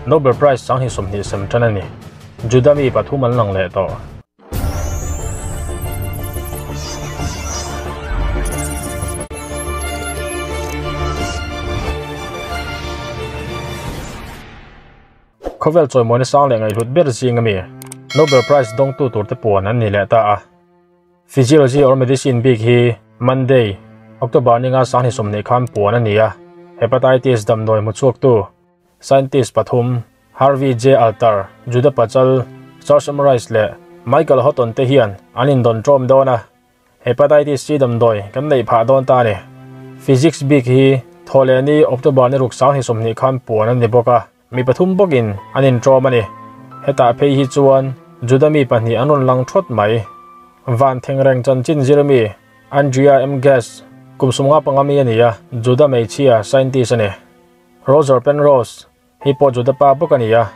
Nobel Prize 2020 sem tan a ni. Juda mi pathum an lang leh tawh. Khawvel chawimawina sang leh ngaihhlut ber zing ami Nobel Prize dawngtu turte puan an ni leh ta a. Physiology or Medicine bik hi Monday, October ninga 2020 khan puan a ni a. Hepatitis damdawi hmu chhuaktu Scientist pathum Harvey J. Alter, Judah Pachal, Charles M. Rice leh Michael Houghton te hian an indawn ṭawm dawn a. Hepatitis C damdawi kan neih phah dawn ta a ni. Physics bik hi Thawhlehni October ni ruk 2020 khan puan a ni bawk a. Mi pathum bawkin an inṭawm a ni. Hetah phei hi chuan Juda mi pahnih an rawn lang thawt mai. Van Thengreng chanchin zir mi Andrea M. Ghez kum 55 mi a ni a, Juda hmeichhia scientist a ni. Roger Penrose hi pawh Juda pa bawk a ni a.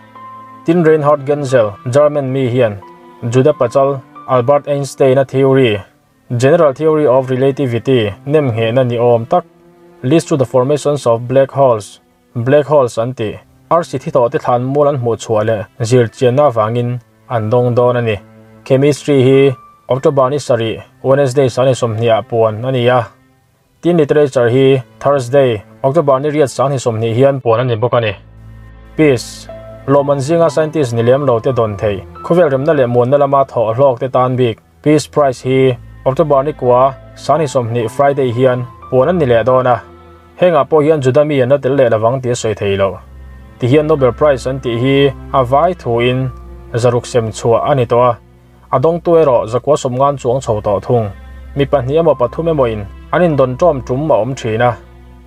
Tin Reinhard Genzel, German mi hian Juda pachal Albert Einstein-a theory, General Theory of Relativity nem nghehna ni awm tak leads to the formations of black holes, Black holes an tih, arsi thi tawh te thlan mual an hmuh chhuah leh zir chianna avangin an dawng dawn a ni. Chemistry hi October ni sarih, Wednesday 2020 ah puan a ni a. Tin Literature hi Thursday, October ni riat 2020 hian puan a ni bawk a ni. Peace, Lawmman zinga scientist ni lem lo te dawn thei, khawvel remna leh muanna lama thawh hlawk te tan bik Peace Prize hi October ni kua 2020 Friday hian puan an ni leh dawn a. Hengah pawh hian Juda mi an la tel leh lovang tih a sawi thei lo. Tihian Nobel Prize an tih hi a vai thuin zaruk sem chhuah a ni tawh a. A dawngtu erawh zakua sawmngan chuang chho tawh thung. Mi pahnih emaw pathum emaw in an indawn ṭawm ṭum a awm ṭhin a.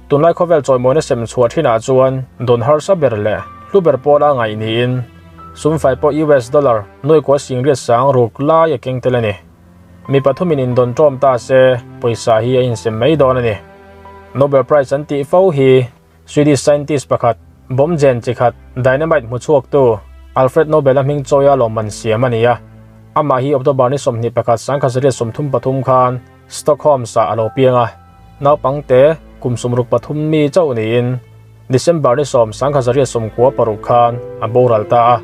Tunlai khawvel chawimawina sem chhuah ṭhinah chuan dawn harsa ber leh hlu ber pawla ngaih niin sumfai pawh US dollar nuai kua singriat sang ruk lai a keng tel a ni. Mi pathumin indawn ṭawm ta se pawisa hi a insem mai dawn a ni. Nobel Prize an tih fo hi Swedish scientist pakhat, bomb jen chi khat, dynamite hmu chhuaktu Alfred Nobel-a hming chawia lawmman siam a ni a. Amah hi October ni 21 1933 khan Stockholm-ah a lo piang a. Naupangte kum 63 mi chauh niin December ni 10 1996 khan a boral ta a.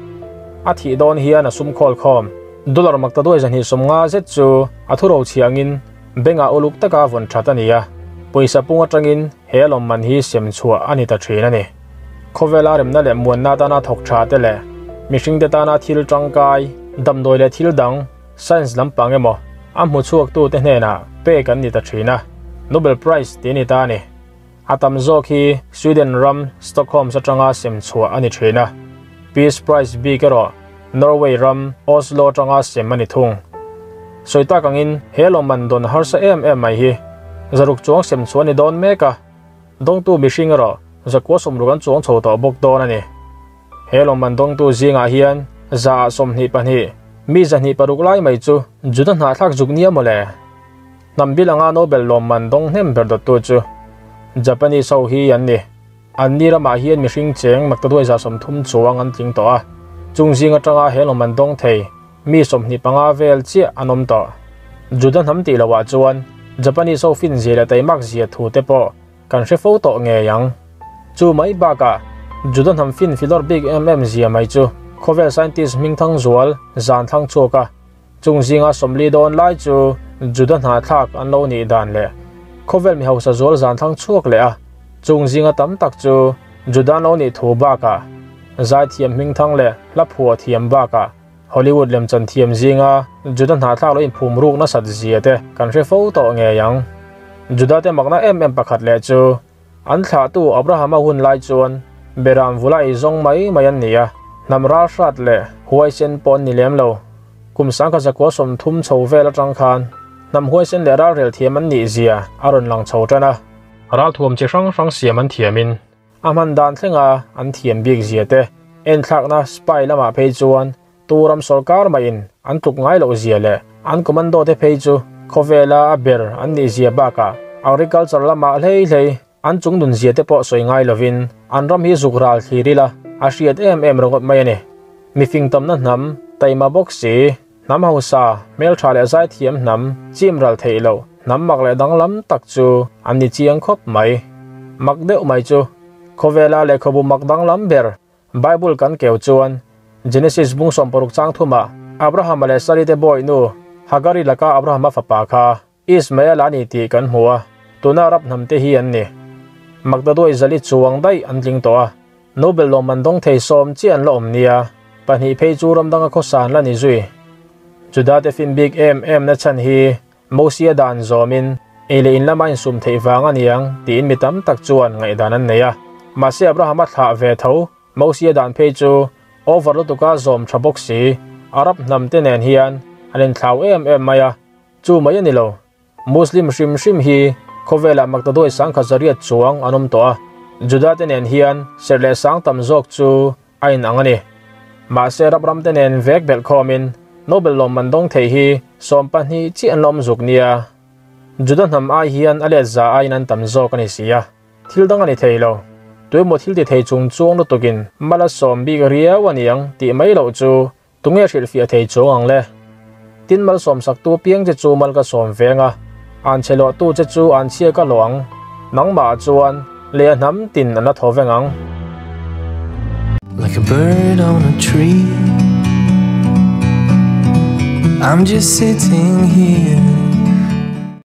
A thih dawn hian a sum khawl khawm dollar maktaduai 250 zet chu a thuro chhiangin bengah uluk taka vawn that a ni a. Pawisa pung atangin he lawmman hi sem chhuah a ni ta thin a ni. Khawvela remna leh muanna tana thawk tha te leh mihring te tana thil tangkai, damdawi leh thil dang, science lampang emaw a hmu chhuaktu te hnenah pek an ni ta thin a. Nobel Prize tih a ni ta a ni. A tam zawk hi Sweden ram Stockholm atanga sem chhuah a ni thin a. Peace Prize bik erawh Norway ram Oslo atanga sem a ni thung. Sawi tak angin he lawmman dawn harsa em em mai hi zaruk chuang sem chhuah a ni dawn mek a. Dawngtu mihring erawh zakua sawmruk an chuang chho tawh bawk dawn a ni. He lawmman dawngtu zingah hian za ah 22, mi 206 lai mai chu Juda hnahthlak zuk nia maw le. Hnam bil anga Nobel lawmman dawng hnem ber dawttu chu Japanese ho hi an ni. An ni ramah hian mihring cheng maktaduai 30 chuang an tling tawh a. Chung zing atanga he lawmman dawng thei mi 25 vel chiah an awm tawh. Juda hnam tih lohah chuan Japanese ho fin zia leh taimak zia thu te pawh kan hre fo tawh ngei ang. Chu mai bakah Juda hnam fin filawr bik em em zia mai chu khawvel scientist hming thang zual zan thlang chhuak a. Chung zinga 40 dawn lai chu Juda hnahthlak an lo nih dan leh khawvel mi hausa zual zan thlang chhuak leh a. Chung zinga tam tak chu Juda lo nih thu bakah zai thiam hming thang leh hla phua thiam bakah Hollywood lem chan thiam zinga Juda hnahthlak lo inphum ruk nasat zia te kan hre fo tawh ngei ang. Juda te makna em em pakhat leh chu an thlahtu Abrahama hun lai chuan Beram vula ei zawng mai mai an ni a. Hnam ral hrat leh huaisen pawh an ni lem lo. Kum 1930 chho vel atang khan hnam huaisen leh ral rel thiam an nih zia a rawn lang chho tan a. Ral thuam chi hrang hrang siam an thiamin a hman dan thlenga an thiam bik zia te enthlakna spy lamah phei chuan turam sarkar maiin an tluk ngai loh zia leh an commando te phei chu khawvela a ber an nih zia bakah agriculture lamah hlei hlei an chung nun zia te pawh sawi ngai lovin an ram hi zuk ral thlirila a hriat em em ringawt mai a ni. Mi fing tamna hnam taima bawk si hnam hausa hmel tha leh zai thiam hnam chim ral theih lo hnam mak leh danglam tak chu an ni chiang khawp mai. Mak deuh mai chu khawvela lehkhabu mak danglam ber Bible kan keu chuan Genesis bung 16 chang thuma Abrahama leh Sari te bawih nu Hagari laka Abrahama fapa kha Ismael a ni tih kan hmu a, tuna Arab hnam te hi an ni. Magdaduai zali chuang daih an tling tawh a, Nobel lawmman dawng thei sawm chiah an la awm nia, pahnih phei chu ram danga khawsa an la ni zui. Juda te fin bik em em na chhan hi Mosia dan zawmin ei leh in lama insum theih vang a niang tiin mi tam tak chuan ngaihdan an nei a. Mahse Abrahama thlah ve tho Mosia dan phei chu over lutuka zawm tha bawk si Arab hnam te nen hian an inthlau em em mai a, chu mai a ni lo. Muslim hrim hrim hi khawvelah maktaduai sangkhat zariat chuang an awm tawh a, Juda te nen hian serh leh sang tam zawk chu a inang a ni. Mahse Arab ram te nen vek belh khawmin Nobel lawmman dawng thei hi 12 chiah an la awm zuk nia. Juda hnam ai hian a let za aiin an tam zawk a ni si a, thil dang a ni thei lo. Tuemaw thil ti thei chung chuang lutukin mal a sawm bik riau a niang tih mai loh chu tunge hrilhfiah thei chuang ang le? Tin mal sawmsaktu piang che chu mal ka sawm veng a, an chhe lawhtu che chu an chhia ka lawh ang. Nangmah chuan leh a hnam tin an la thaw veng ang. Like a bird on a tree I'm just sitting here.